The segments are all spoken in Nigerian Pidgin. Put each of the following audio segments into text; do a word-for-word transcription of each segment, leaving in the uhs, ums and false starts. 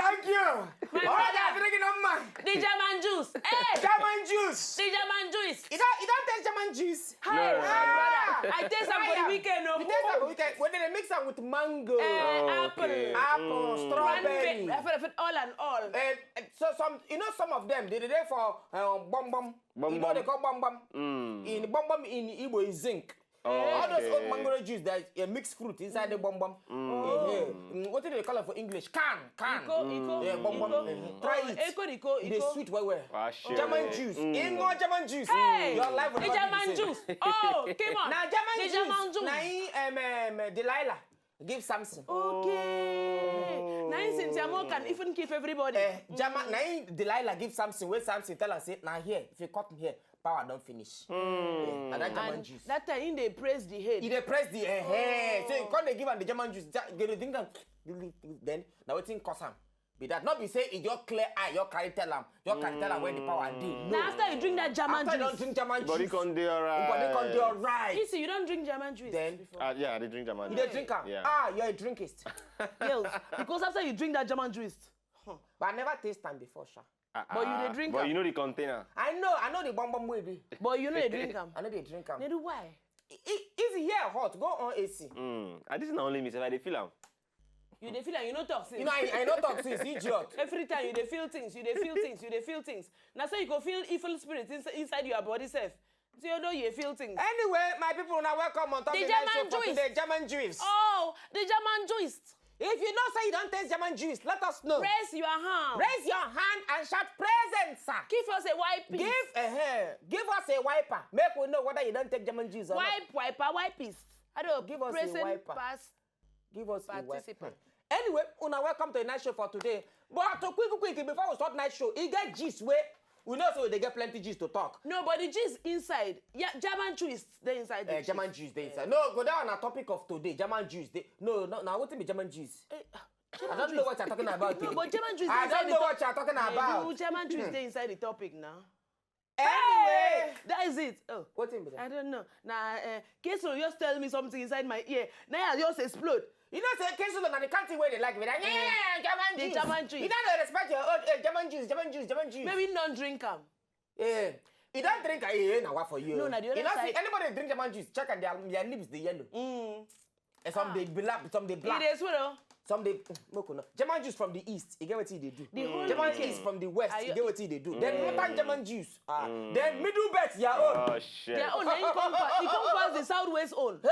Thank you. My All brother. that drinking on man. The German juice. Hey! German juice. The German juice. You don't, you don't taste German juice. Hey, my Ah. brother. I taste am for the Fire. weekend. Oh. You taste am for weekend. When they mix am with mango. Eh, Oh, apple. okay. Apple, Mm. strawberry. Cranberry. Every- every- All and all. Eh, so some, you know, some of them they dey there for um, bum bum. Bum You know what they bum. call bum bum? Mm. In bum bum in Igbo is zinc. Oh, All those okay. old mango juice that uh, mix fruit inside the bum bum. Mm. Eh, eh. Mm, what do they call it for English? Can, can. Iko, iko, Yeah, bum bum. iko. Eh, try Oh, it. Iko, iko, They iko. sweet well well. Ah, sure. German juice. Mm. Ingo German juice. Hey, Your life will the not be German the same. Juice. Oh, come on. Now German The juice. German juice. Now he, um, um, uh, Delilah give Samson. Okay. Now Cynthia Moore can even keep everybody. Eh, German, now he, Delilah give Samson. When Samson tell her say, now here, if you cut me here, power don't finish. Eh, and that German And juice. That time in they praise the head. He dey press the eh, eh. So you come dey give am the German juice. Ja- They dey drink am. Then now wetin cause am? Be that not be say e just clear eye, your carry tell am, your carry tell am where the power dey. No. Now after you drink that German After you don juice. drink German Body juice, con dey alright. body con dey alright. You see, you don't drink German juice Then- before. Ah, yeah, I dey drink German You juice. dey drink am. Yeah. Ah, you're a drinkist. Girls, because after you drink that German juice, But I never taste am before, sha. Ah, But you dey ah, drink But am. You know the container. I know, I know the bum bum wey dey. But you no dey drink am. I no dey drink am. Nedu, why? E- e- Easy here hot, go on A C. Mm. And this na only me, sef I dey feel am. You dey feel am, you no talk since. You know, I, I no talk since, idiot. Every time you dey feel things, you dey feel things, you dey feel things. Na so you go feel evil spirit inside, inside your body sef. So you know you dey feel things. Anyway, my people, now welcome on top The the night show German for juice. Today, German juice. Oh, the German juice. If you know say you don taste German juice, let us know. Raise your hand. Raise your hand and shout present, sir. Give us a wipe. Give a hair. Give us a wiper. Make we know whether you don take German juice or not. Wipe, wiper, wipe is. I don't Give us a present wiper. Past. Give us a wiper. Participant. Anyway, una welcome to the night show for today. But to quick, quick, before we start night show, e get gist wey we know say we dey get plenty gist to talk. No, but the juice inside. Yeah, German juice dey inside the Uh, juice. German juice dey inside. No, go down on topic of today. German juice. Dey, no, no, now wetin be German juice? Eh, I don't know what you're talking about. No, but German juice I dey inside don't the know top- what you're talking Eh, about. do German juice dey inside the topic now. Anyway, That is it. Oh. Wetin be I that? Don't know. Nah, uh, Kesoro just tell me something inside my ear. Now I just explode. You know say Kesoro na the kind thing wey dey like be that. Yeah, German The juice. German juice. You don't dey respect your own eh, German juice, German juice, German juice. Maybe non drink am. Eh, you don drink eh, eh, na wa for you. No, na the You other know say side. Anybody drink German juice, check am, their, their lips dey yellow. Mm. And some dey black, some dey It black, dey sweet o. some dey mm, make una. German juice from the east, e get wetin e dey do. The whole German thing. East from the west, Are e you- get wetin e dey do. Then northern German juice, ah, then middle belt their own. Oh shit. Their own na e come pass, e come pass the southwest own. Eh?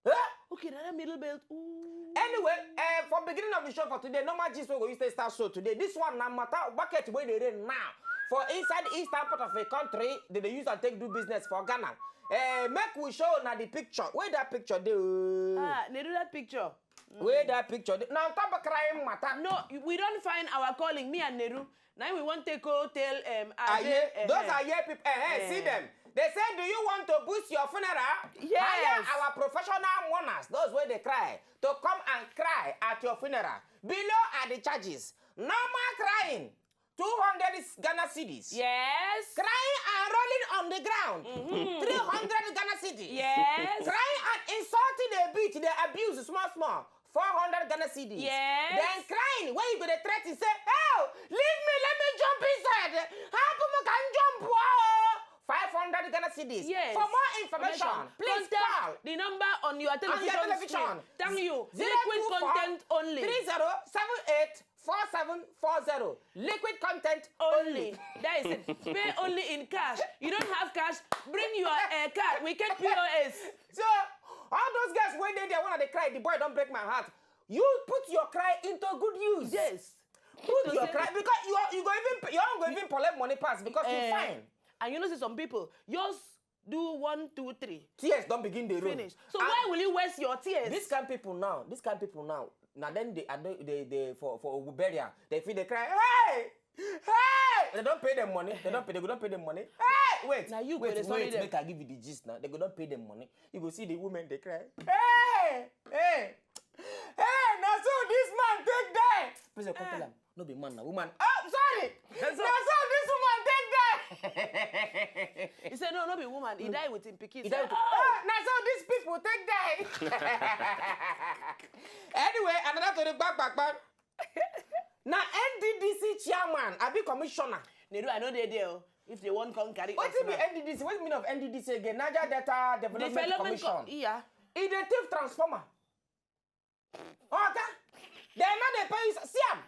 Eh? Okay, na that middle belt. Ooh. Anyway, uh, for beginning of the show for today, normal gist wey go use take start show today. This one na matter market wey dey reign now for inside eastern part of a country. They dey use am take do business for Ghana. Uh, make we show na the picture. Where that picture dey? Oh? Ah, they do that picture. Where that picture dey? Now talk about crying matter. No, we don't find our calling. Me and Neru. Now we want to go tell um. Aye, Ade, eh, those eh. are here people. Eh, eh, see Eh. them. They say, do you want to boost your funeral? Yes. Hire our professional mourners, those where they cry, to come and cry at your funeral. Below are the charges. Normal crying, two hundred Ghana cedis. Yes. Crying and rolling on the ground, three hundred Ghana cedis. Yes. Crying and insulting a bit, they abuse small, small, four hundred Ghana cedis. Yes. Then crying, when you go to threaten, say, oh, leave me, let me jump inside. Help me can jump. Oh, five hundred Ghana cedis. Yes. For more information, please Contact call the number on your on television. your television. Screen. Thank you. Zero Liquid two four content only. Three zero seven eight four seven four zero. Liquid content Only. That is it. Pay only in cash. You don't have cash? Bring your uh, card. We get P O S. So, all those girls when they there, when they cry, the boy don't break my heart. You put your cry into good use. Yes. Put To your say- cry because you are, you go even you go even collect money pass because you Eh, fine. And you know, see some people just do one, two, three. Tears don't begin the roll. Finish. So And why will you waste your tears? This kind people now, this kind people now, now then they are they, they, they for for burial, they feel they cry, hey, hey. They don't pay them money. They don't pay. They go don't pay them money. Hey, wait, Now you wait, go dey sorry wait. Them. Make I give you the gist now. They go don't pay them money. You go see the women they cry. Hey, hey, hey. Now so this man take die. Please come tell am. No be man na woman. Oh, sorry. Na so this woman take die. He said, no, no be woman. He died with him pikin. He die with- Ah, na so these people take die. Anyway, another story. Back, back, back. Now Chairman, abi commissioner. Nedu, I no dey there o. If they wan come carry us Wetin be now. N D D C? Wetin mean of N D D C again? Niger Delta Development Development Commission. Co- yeah. E dey thief transformer. Oga, dem no dey pay you. See am.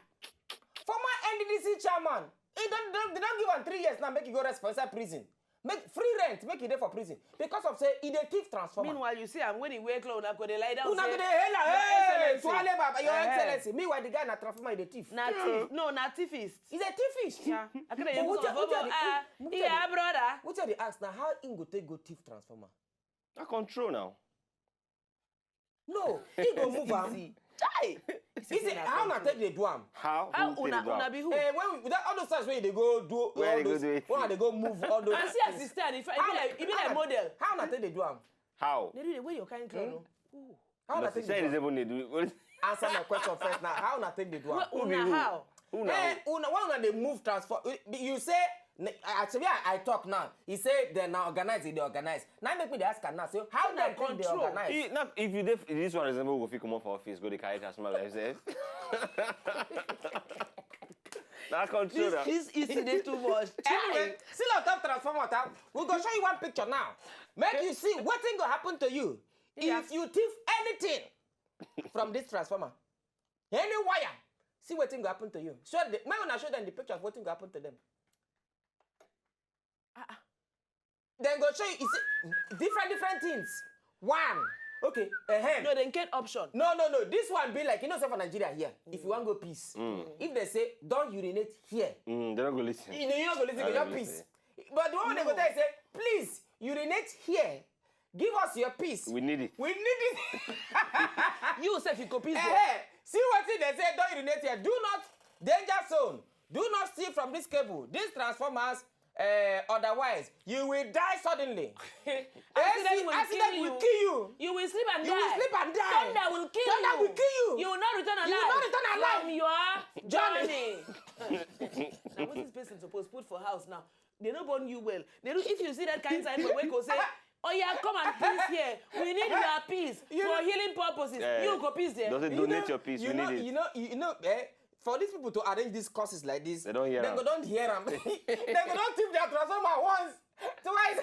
Former N D D C chairman. He don, don, they don give am three years now, make he go rest for inside prison. Make free rent, make he dey for prison. Because of say, he dey thief transformer. Meanwhile, you see am when he wear clothes, una go dey lie down. Una say, go dey hail am, "Your "Hey, Excellency." Tuale Baba, your Eh-heh. Excellency." Meanwhile, the guy na transformer he dey thief. Na thief. No, na thiefist. He's a thiefist. Yeah. I could But have what used you- what you- ah, what you- yeah, brother. Wetin I dey ask na how he go take go thief transformer? Na control now. No, he go move am. Easy. Chai! He say, how una take dey do am? How? How Who take una do am? una be who? Eh, when we, that, all those times when they go do Where all they go those, do it? When they go move all those I see things. assistant. If I How- be like, if be how like na- model. How una take dey do am? How? They do the way your kind clown. No? Ooh. How una But take say dey this do am? Even they do. What- Answer my question first now. How una take dey do am? Well, Who be una who? How? Who now? Eh, una, why una dey move transform? You say, actually, I, I talk now. He say they na organize, they organize. Now make me dey ask am now. Say how Una dem take dey control. organize? He, not, if you def, this one resemble go fit comot for office, go dey carry transformer like himself. Na control This that. this issue dey too much. Anyway, Chai. Still on top transformer, ta, we go show you one picture now. Make you see wetin go happen to you Yeah. if you thief anything from this transformer. Any wire, see wetin go happen to you. So the, make una show them the picture of wetin go happen to them. Ah, ah. Then go show you, you see, different different things. One, okay, uh No, then get option. No, no, no. This one be like, you know, say for Nigeria here, if you wan go piss, if they say don't urinate here, Mm, they don't go listen. you know, you no go listen, I you don't just go piss. Listen. But the one wey go tell you say, please urinate here, give us your piss. We need it. We need it. You sef you go piss there. Eh, see wetin they say, don't urinate here. Do not, danger zone. Do not steal from this cable. These transformers, uh, otherwise you will die suddenly. Accident will Accident kill will you. Kill you. You will sleep and You die. Will sleep and die. Thunder will kill Thunder you. Will kill you. You will not return alive. You will not return alive. From your Journey. Journey. Now what this person suppose put for house now? They no born you well. They no, if you see that kind signboard wey go say, oh yeah, come and piss here. We need your piss You for know- healing purposes. Eh, You go piss there. Does it You donate know- your piece? You We know, need it. You know, you know, eh, for these people to arrange these courses like this, They don't hear they am. Go don't hear am. They go don't tip their transformer once, twice.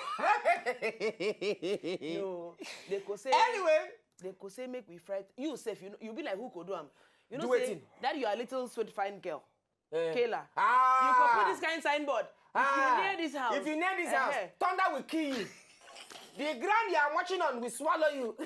No, they go say. Anyway, They go say make we fright. You sef, you, you be like who go do am. You know Do say wetin? That your little sweet fine girl, eh, Kayla. Ah, You go put this kind signboard. If ah, you near this house. If you near this Eh, house, eh. Thunder will Kill you. The ground you are marching on will swallow you.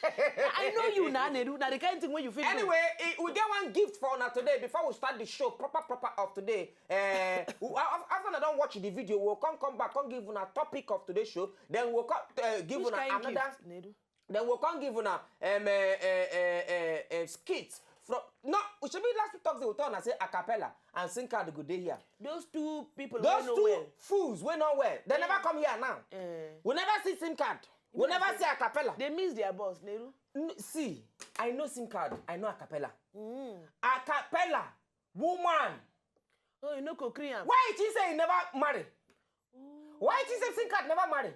I know you na Nedu. Na the kind thing wey you fit do. Anyway, eh, we get one gift for una today before we start the show proper proper of today. Uh, after una don watch the video, we'll come come back, come give una topic of today's show. Then we'll come uh, give Which una kind another. Gift, Nedu? Then we'll come give una um, uh, uh, uh, uh, uh, skits from no. We should be last week Thursday. We told una say a cappella and sing card go dey here. Those two people Those wey no two well. Fools wey no well. They never come here now. Eh. We never see sim card. We never see a cappella. They miss their boss, Nedu. N- see, I know sim card. I know a cappella. Mm. A cappella, woman. Oh, you know Kokriam. Why did he say he never marry? Why did he say sim card never marry?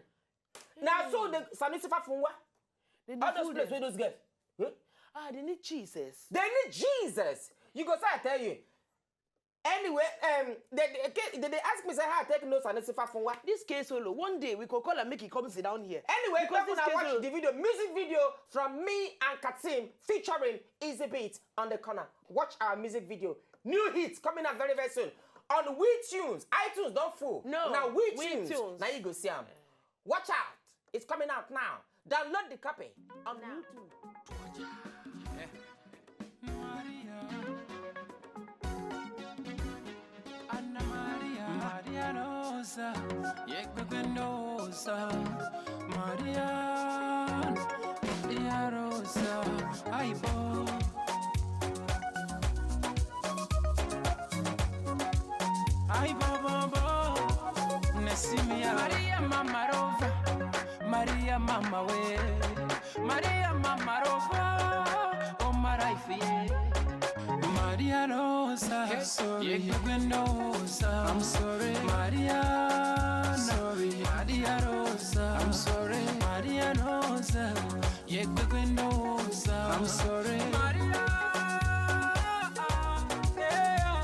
Now so the Sanusi Fafunwa. They All dey those fool places them. Where those girls. Huh? Ah, they need Jesus. They need Jesus. You go say I tell you. Anyway, um, they, they, they, they ask me say how I take no Sanusi Fafunwa. This case solo, one day we go call and make he come sit down here. Anyway, Because people this now case watch solo- the video, music video from me and Katim featuring Easy Beat on the corner. Watch our music video. New hits coming out very very soon on We Tunes. iTunes don't fool. No, Now We We Tunes. Tunes. Now you go see am. Watch out! It's coming out now. Download the copy on YouTube. Maria. Anna Maria. Maria Rosa. Yekpekpe Rosa. Maria. Maria Rosa. Aibo. Aibo, bo, bo. Nesimia. Maria Mama Rosa. Maria Mama we. Maria Mama Rosa. Oh, Maria Fie. Maria Rosa. Sorry. Rosa. I'm sorry. Maria. Sorry. Maria Rosa. I'm sorry. Maria Rosa. Rosa. I'm sorry. Maria. Yeah.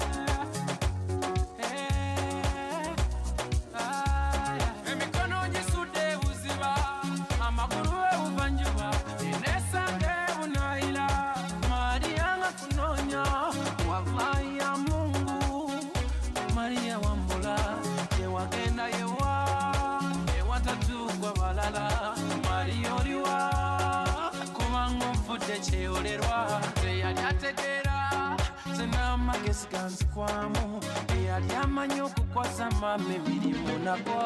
Kesiganzikwamu eyali amanyi okukwasa mama ebiri munagwa.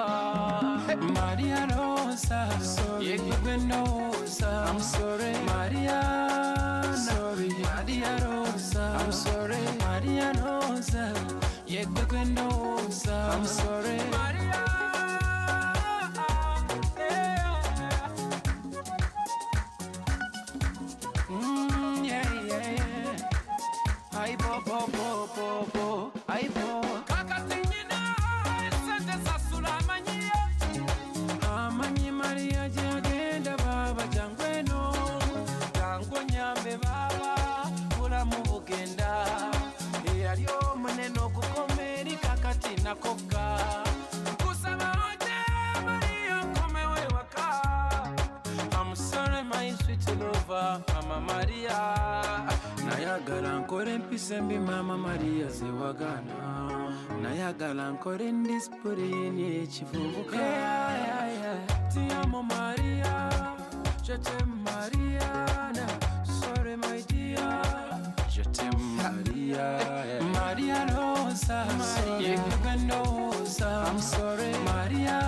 Maria Rosa, sorry. Yegwe gwe ndowooza. I'm sorry. Maria, sorry. Maria Rosa, I'm sorry. Maria Rosa, yegwe gwe ndowooza. I'm sorry. Maria, yeah. Mm, yeah, yeah, yeah. Hi, bo, bo, bo, bo, bo. Hi, bo. Kakati nyina, sente sasula amanyi. Amanyi Maria gyagenda, baba, jangu eno. Jangu onyambe, baba, bulamu bugenda. Eyali omunene okukoma eri, kakati nakokka. Nkusaba oje, Maria, okomewo ewaka. I'm sorry, my sweet lover, Mama Maria. Nayagala nkole empisa embi, Mama Maria, zewagana. Nayagala nkole discipline ekivubuka. Yeah, yeah, yeah. Ti amo Maria, je t'aime Mariana. Sorry, my dear. Je t'aime, Maria. Maria Rosa, I'm sorry. Yegwe gwe ndowooza. I'm sorry. Maria,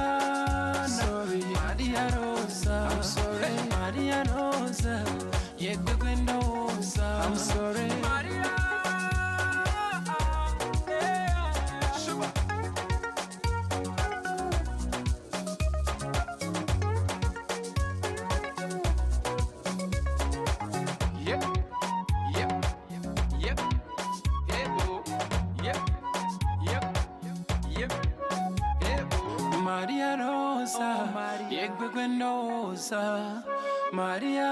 sorry. Maria Rosa, I'm sorry. Maria Rosa, yegwe gwe ndowooza. I'm sorry. Maria, yeah. Shuba. Yep, yep, yep, hey, oh. Yep, yep, yep, hey, oh. Maria Rosa, oh, Maria. Yegwe gwe ndowooza. Maria,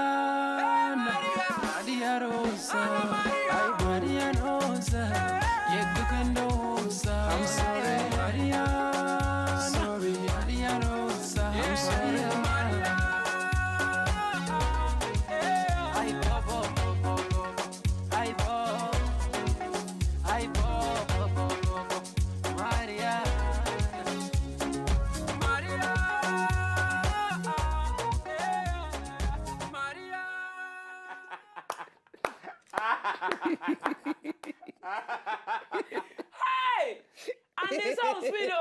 Maria Rosa, ay, Maria Rosa, yegwe gwe ndowooza. I'm sorry, Maria, sorry, Maria Rosa, I'm sorry. Maria, ay, bo, bo, bo, bo, bo. Ay, bo, ay, bo, bo, bo, bo, bo. Maria, Maria, Maria. Hey! And the song sweet, oh.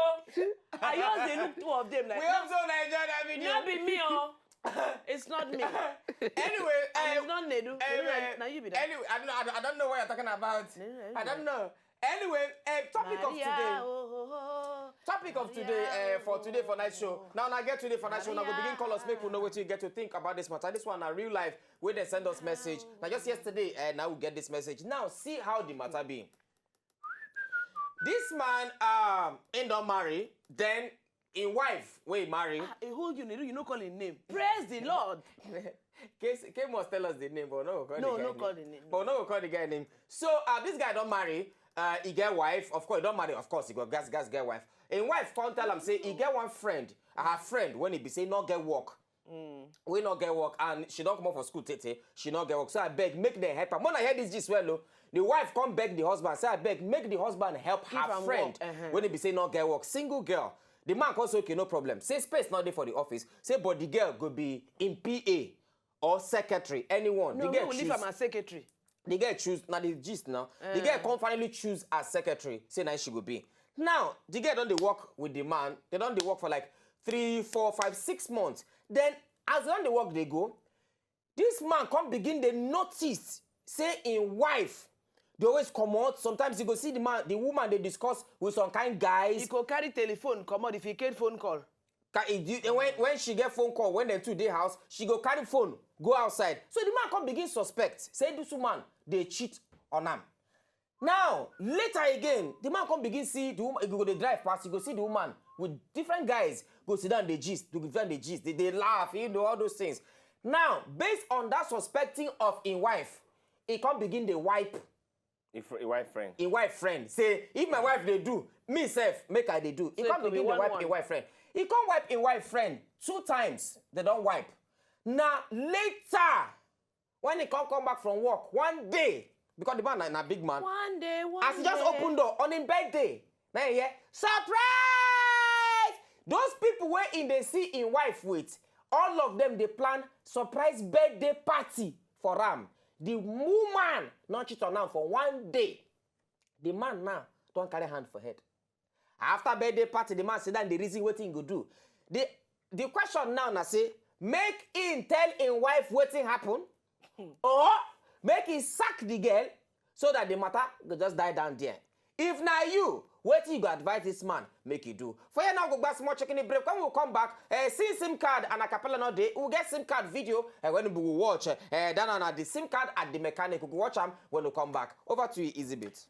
I just dey look two of them like, we also enjoy that video. No be me, oh. It's not me. Anyway, and eh, it's not Nedu. Eh, Nedu, na, eh, na you be that. Anyway, I don't know. I don't, I don't know what you're talking about. Nedu, Nedu, I don't know. Anyway, eh, topic of today. Maria, oh, oh, oh. Topic of today, eh, for today for night show. Now, now get today for night show. Now go begin call us. Make we know what you get to think about this matter. This one na real life. Where they send us message. Now just yesterday, eh, now we get this message. Now see how the matter be. This man, um, he don marry. Then him wife wey he marry. Ah, he hold you, Nedu, you no call him name. Praise the Lord. Case K must tell us the name, but no, no call the name. But no call the guy name. So, uh, this guy don marry. Uh, he get wife. Of course, he don marry. Of course, he go gas gas get wife. Him wife come tell am say he get one friend. Her friend, when he be say no get work. Mm. We no get work, and she don come up for school, tete. She no get work. So I beg, make them help her. When I hear this gist well, oh, the wife come beg the husband. Say I beg, make the husband help her friend. When he be say no get work, single girl. The man come say, okay, no problem. Say space not there for the office. Say, but the girl go be in P A or secretary, anyone. No, the girl will leave am as secretary. The girl choose, now the gist now. The girl come finally choose as secretary. Say now she go be. Now, the girl don dey work with the man. They don dey work for like three, four, five, six months. Then, as they don dey work, they go. This man come begin dey notice say him wife dey always comot. Sometimes you go see the man, the woman dey discuss with some kind guys. He go carry telephone comot if he get phone call. When, when she get phone call, when dem two dey house, she go carry phone go outside. So the man come begin suspect say this woman dey cheat on am. Now, later again, the man come begin see the woman, he go dey drive past, he go see the woman with different guys, go sit down, dey gist, go sit down, dey gist, they, they laugh, you know, all those things. Now, based on that suspecting of him wife, he come begin dey wipe him wife friend. Him wife friend. Say, if my wife dey do, me sef, make I dey do. He come begin dey wipe him wife friend. He come wipe him wife friend two times. They don wipe. Now, later, when he come come back from work, one day, because the man na, na big man, one day, one as he just open door on him birthday, na him hear, surprise! Those people wey he dey see him wife with, all of them dey plan surprise birthday party for am. The woman no cheat on am for one day. The man now don carry hand for head. After birthday party, the man sit down, dey reason wetin he go do. The the question now na say, make him tell him wife wetin happen, or make he sack the girl, so that the matter go just die down there. If na you, wetin you go advise this man make he do? For here now, go gba small chicken break. When we come back, uh, see sim card and acapella no dey. We get sim card video, and when we go watch, uh, that one na the sim card at the mechanic. We go watch am when we come back. Over to you, Easy Beat.